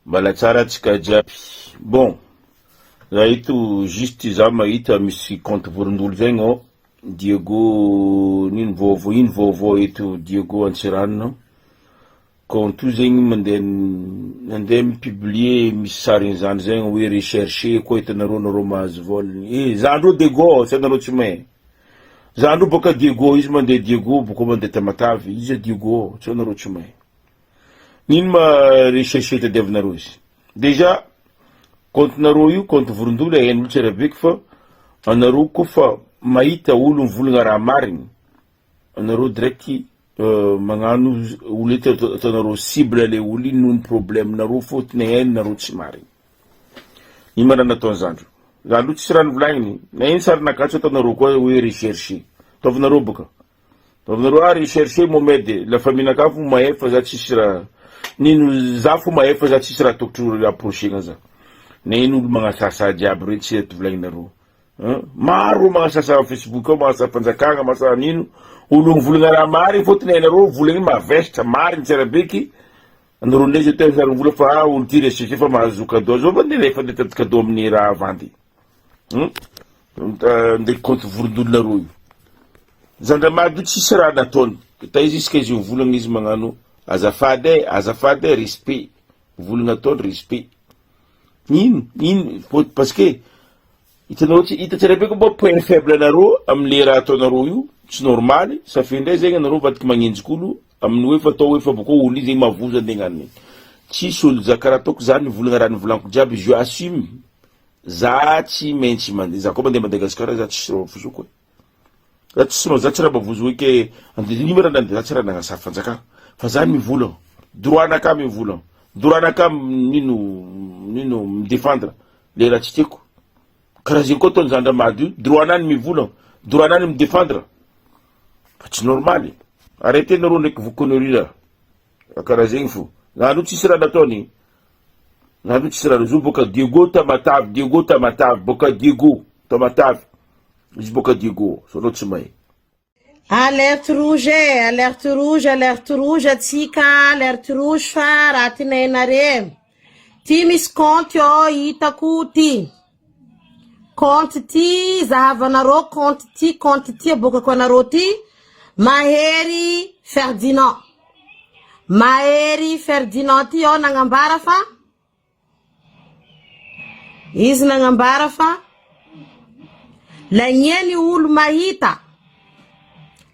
Mbala tsara tsika jiaby. Bon, za eto juste za mahita misy compte vorondolo zegny ao, Diego nino vaovao ino vaovao eto Diego Antsiranana, compte io zegny mandeha nandeha mi-publier misy sarin'izany zegny hoe rechercher koa hitanareo nareo mahazo vôlany, eh za ndrô Diego tsy anareo tsy mahay, za ndrô bôka Diego izy mandeha Diego bôka mandeha Tamatave, iza Diego tsy anareo tsy mahay. Ino ma recherche tadiavinareo izy? Déjà compte nareo io compte vorondolo hain'olo tsara beky fa anareo koa fa mahita olo mivolagna raha marigny anareo direct magnano olo eto ataonareo cible le olo iny noho ny problème nareo fôtony hainareo tsy marigny. Ino ma raha nataony zandry? Za aloha tsisy raha nivolagniny na ino sarinakahy tsy ataonareo koa hoe recherche. Ataovinareo boka. Ataovinareo ah recherche Mohamed la famille nakahy fo mahay fa za tsisy raha nino za fo mahay fa za tsisy raha tokotry approchena za. Na ino olo magnasasa jiaby reny tsy eto volagninareo. Hein? Maro magnasasa Facebook ao, magnasasa fanjakagna, magnasasa nino. Olo mivolagna raha marigny fôtony hainareo volagny mavesatra, marigny tsara beky. Anareo ndray zao tena sary vola fa ah olo ty recherche fa mahazo cadeau zao fa ndeha efa nitady cadeau amin'ny raha vandy. Hum? Ndeha compte vorondolonareo io. Zandramady io tsisy raha nataony. Taiza izy ka izy mivolagna izy magnano azafady e, azafady e, respect. Volagna ataony respect. Ino, ino, parce que Hitanareo tsy hita tsara be ko mba point faible anareo amle raha ataonareo io tsy normaly ça fait ndray zegny anareo mivadiky magnenjika olo aminy hoe fa atao hoe fa boko olo io zegny mavozo andeha agnano tsisy olo za karaha ataoko za nivolagna raha nivolaniko jiaby je assume za tsy maintsy mandeha za koa mandeha Madagascar za tsisy raha vozoko e za tsisy za tsy raha mavozo hoe ke andeha ino raha nandeha za tsy raha nagnasary fanjakana fa za mivolagna droit naka mivolagna droit naka nino nino mi-defendre Le raha tsy tiako. Karaha zegny koa ataon'i zandramady io, droit nany mivolagna, droit nany mi-defendre. Fa tsy normal e. Arrêtez nareo ndraiky vos conneries là. Raha karaha zegny fo. Za aloha tsisy raha nataony. Za aloha tsisy raha, zo boka Diego Tamatave, Diego Tamatave, boka Diego Tamatave. Izy boka Diego, sao anao tsy mahay. Alerte rouge e, alerte rouge, alerte rouge atsika, alerte rouge fa raha tinainare. Ty misy compte ao hitako ty. Compte ty zahavanareo compte ty, compte ty aboakako anareo ty. Mahery Ferdinand. Mahery Ferdinand ty ao nagnambara fa Izy nagnambara fa lagnia ny olo mahita,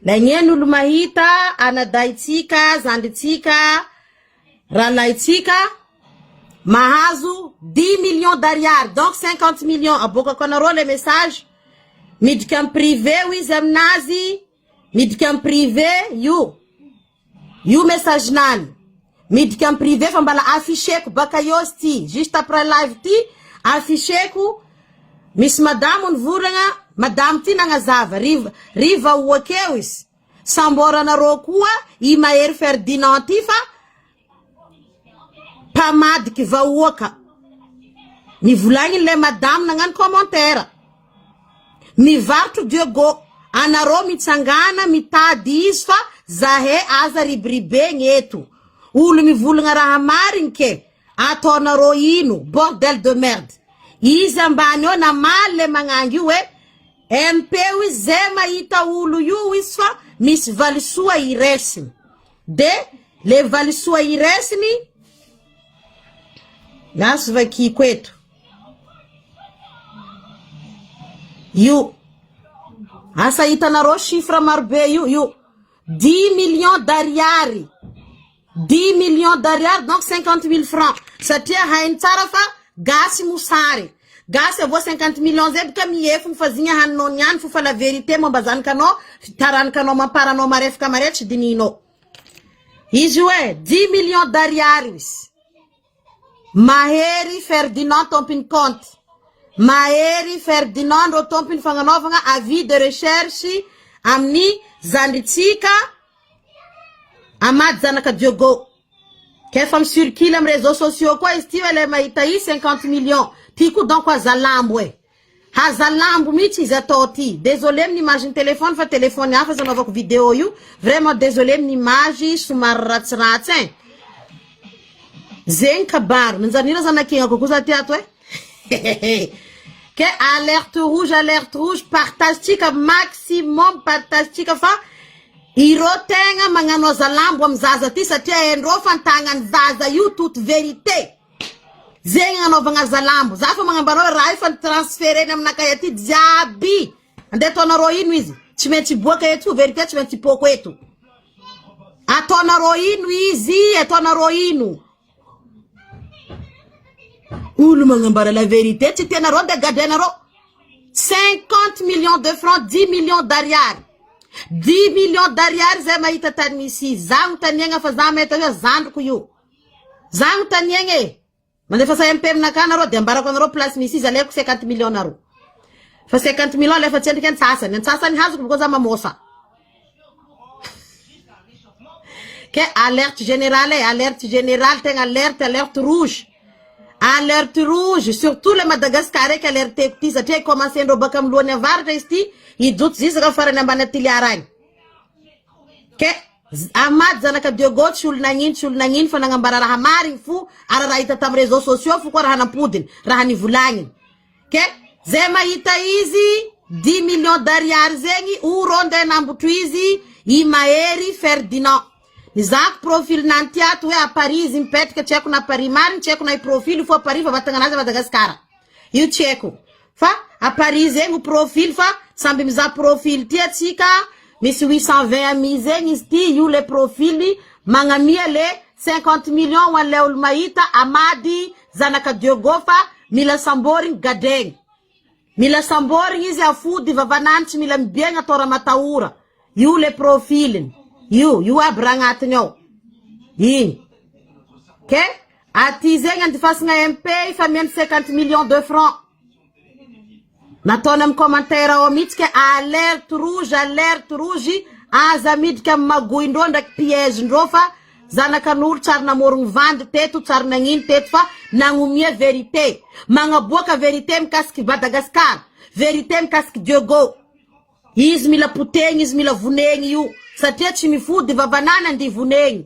lagnia ny olo mahita anadahintsika, zandrintsika, rahalahintsika mahazo dix millions d'ariary donc cinquante millions aboakako anareo le message miditra am privé hoy izy aminazy miditra am privé io. Io message nany miditra am privé fa mbala afficheko baka eo izy ty juste après live ty afficheko misy madamo nivolagna madamo ty nagnazava ry ry vahoaka eo izy samboranareo koa i Mahery Ferdinand ty fa mpamadiky vahoaka nivolagniny le madamo nagnano commentaire Mivarotro Diego, anareo mitsangana mitady izy fa zahay aza ribribegny eto. Olo mivolagna raha marigny ke ataonareo ino? Bordel de merde. Izy ambany eo namaly le magnangy io hoe MP izy zay mahita olo io izy fa misy valisoa iresiny. De le valisoa iresiny lasa vakiko eto. Io. Asa hitanareo chiffre marobe io io. 10 millions d'ariary. 10 millions d'ariary donc 50 mille francs. Satria hainy tsara fa gasy mosary. Gasy avoa 50 millions zay boka miefogny fa zigny haninao niany fo fa la vérité momba zanakanao, taranakanao mamparanao marefaka mare tsy dinihinao. Izy io e, 10 millions d'ariary izy. Mahery Ferdinand tompiny compte. Mahery Ferdinand ro tompiny fagnanaovagna avis de recherche amin'ny zandritsika Amady zanaka Diogo. K'efa mi-circule amin'ny réseaux sociaux koa izy ty hoe le mahita i 50 millions. Ty koa donc aza lambo e. Haza lambo mihitsy izy atao ty. Désolé amin'ny image ny téléphone fa téléphone hafa izy anaovako vidéo io. Vraiment désolé amin'ny image somary ratsiratsy ein. Zegny kabary, nanjary nila zanakignako koa za ty ato e. Ke alerte rouge, alerte rouge, partage tsika maximum, partage tsika fa ireo tegna magnano azalambo amy zaza ty satria haindreo fa an-tagnan'ny zaza io toute vérité. Zegny agnanaovagna azalambo. Za fa magnambara hoe raha io fa ni-transferena aminakahy aty jiaby. Andeha ataonareo ino izy? Tsy maintsy hiboaka eto, vérité tsy maintsy hipoaka eto. Ataonareo ino izy? Ataonareo ino? Olo magnambara la vérité tsy tianareo andeha gadrainareo. 50 millions de francs, 10 millions d'ariary. 10 millions d'ariary zay mahita tany misy izy. Za notaniagna fa za mahita hoe zandriko io. Za notaniagna e. Mandefa sa MP aminakahy anareo de ambarako anareo place misy izy aleko 50 millions nareo. Fa 50 millions alefa tsy endriky antsasany. Antsasany hazoko boko za mamosa. Ke alerte générale e, alerte générale tegna alerte, alerte rouge. Alerte rouge, surtout le Madagascar eky alerteko ty satria commencé ndreo baka amin'ny lohany avaratra izy ty, hijotso zisaka farany ambany Toliara agny. Ke Ahmad zanaka Diogo tsy olo nagnino tsy olo nagnino fa nagnambara raha marigny fo ary raha hita tamin'ny réseaux sociaux fo koa raha nampodiny, raha nivolagniny. Ke zay mahita izy dix millions d'ariary zegny o rô ndeha nambotro izy i Mahery Ferdinand. Nizahako profil nany ty ato hoe à Paris izy mipetraka tsy haiko na Paris marigny tsy haiko na i profil io fo à Paris fa vatagna anazy à Madagascar. Io tsy haiko fa à Paris zegny profil fa samby mizaha profil ty atsika misy 820 amis zegny izy ty io le profil magnamia le 50 millions ho an'ilay olo mahita Amady zanaka Diogo fa mila samborigny gadraigny mila samborigny izy afody vavanany tsy mila mibiagna atao ramatahora io le profiliny io io aby raha agnatiny ao igny ke aty zegny andifasagna MP fa miandry 50 millions de francs nataony amy commentaire ao mihitsy ke alerte rouge, alerte rouge, aza miditra amy magoindreo ndraiky piège ndreo fa zanakan'olo tsary namorogno vandy teto tsary nagnino teto fa nagnomia vérité magnaboaka vérité mikasiky Madagascar, vérité mikasiky Diogo. Izy mila potegny izy mila vonegny io satria tsy mifody vavanany andeha vonegny.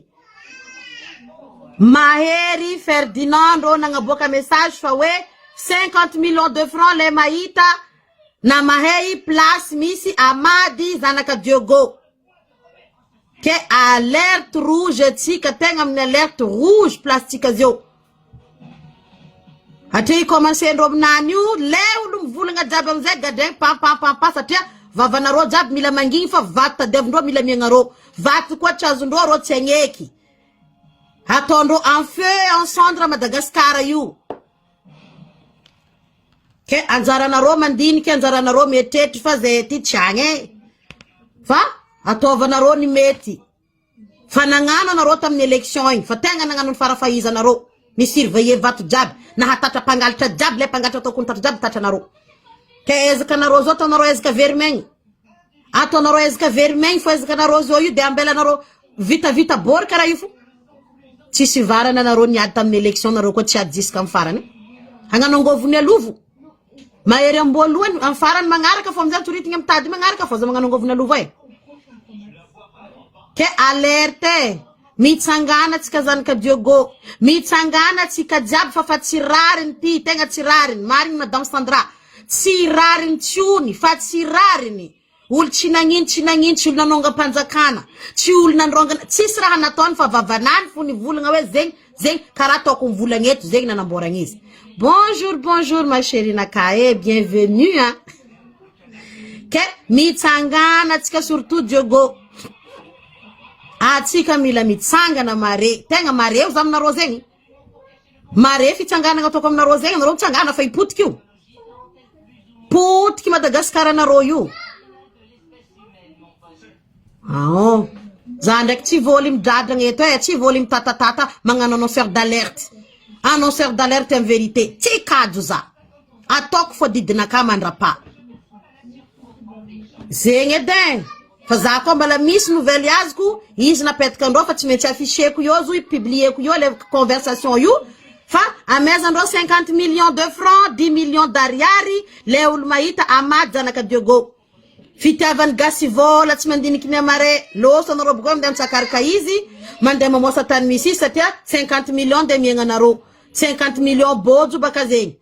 Mahery Ferdinand rô nagnaboaka message fa hoe 50 millions de francs le mahita na mahay place misy Amady zanaka Diogo. Ke alerte rouge atsika tegna amin'ny alerte rouge place tsika zio. Hatria commencé ndreo aminany io le olo mivolagna jiaby amizay gadraigny pam pam pam pam satria vavanareo jiaby mila mangigny fa vato tadiavindreo mila miagnareo. Vato koa tsy azondreo reo tsy agneky. Ataondreo en feu et en cendre Madagascar io. Ke anjaranareo mandiniky anjaranareo mietreritry fa zay aty tsy agny e. Fa ataovanareo ny mety. Fa nagnano anareo tamin'ny élection igny fa tegna nagnano ny farafahizanareo. Ny surveiller vato jiaby nahatatra mpangalatra jiaby le mpangalatra tokony tatra jiaby tratranareo. Ke ezaka anareo zao ataonareo ezaka very maigny. Ataonareo ezaka very maigny fo ezaka anareo zao io de ambelanareo vitavita bory karaha io fo. Tsisy varana anareo niady tamin'ny élection nareo koa tsy ady jusqu'à amin'ny farany. Hagnano angovony alovo. Mahery amboalohany amin'ny farany magnaraka fo amizay toritigny amin'ny tady magnaraka fo aza magnano angovony alovo e. Ke alerte e. Mitsangana tsika zanaka Diogo. Mitsangana tsika jiaby fa fa tsy rariny ty, tegna tsy rariny. Marigny Madame Sandra. Tsy rariny tsony fa tsy rariny. Olo tsy nagnino tsy nagnino tsy olo nanongam-panjakana, tsy olo nandrongana, tsisy raha nataony fa vavanany fo nivolagna hoe zegny zegny karaha ataoko mivolagna eto zegny nanamboaragna izy. Bonjour bonjour ma chérie naka e, bienvenue hein. Ke mitsangana atsika surtout Diogo. Atsika mila mitsangana mare, tegna mare za aminareo zegny. Mare fitsanganana ataoko aminareo zegny, anareo mitsangana fa hipotika io. Potiky Madagasikara anareo io. Aon. Za ndraiky tsy voly midradragna eto e, tsy voly mitatatata magnano annonceur d'alerte. Annonceur d'alerte en vérité. Tsy kajo za. Ataoko fô didinakahy mandrapaha. Zegny edy e. Fa za koa mbala misy nouvelle azoko, izy napetaka andreo fa tsy maintsy afficheko eo zo, publieko eo le conversation io fa amezandreo 50 millions de francs, 10 millions d'ariary le olo mahita Amady zanaka Diogo. Fitiavan'ny gasy vôla tsy mandiniky ny amare lôso anareo bôka mandeha mitsakaraka izy mandeha mamoasa tany misy izy satria 50 millions ndeha miaigna anareo 50 millions bôjo baka zegny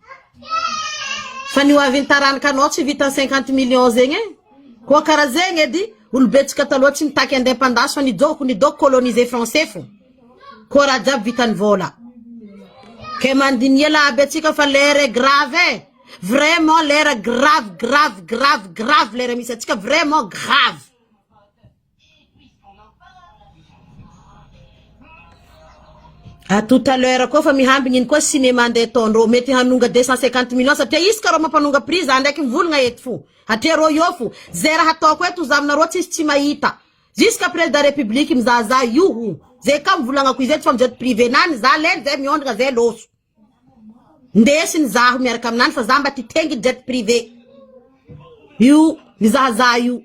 fa ny ho avin'ny taranaka anao tsy vitan'ny 50 millions zegny e koa karaha zegny edy olobetsika taloha tsy nitaky indépendance fa nidôko nidôko coloniser français fô koa raha jiaby vitan'ny vôla ke mandinia lah aby atsika fa l'heure est grave e vraiment l'heure grave grave grave grave l'heure misy atsika vraiment grave. À tout à l'heure koa fa mihambigny iny koa cinéma andeha ataondreo mety hanonga 250 millions satria isaka reo mampanonga prix za ndraiky mivolagna eto fo hatria reo eo fo zay raha ataoko eto za aminareo tsisy tsy mahita jusqu'à président république mizahazaha io ho zay ka mivolagnako izy eto fa mijery privé nany za lely zay miondrana zay loso ndesiny zaho miaraka aminany fa za mba ty tenginy jet privé io mizahazaha io.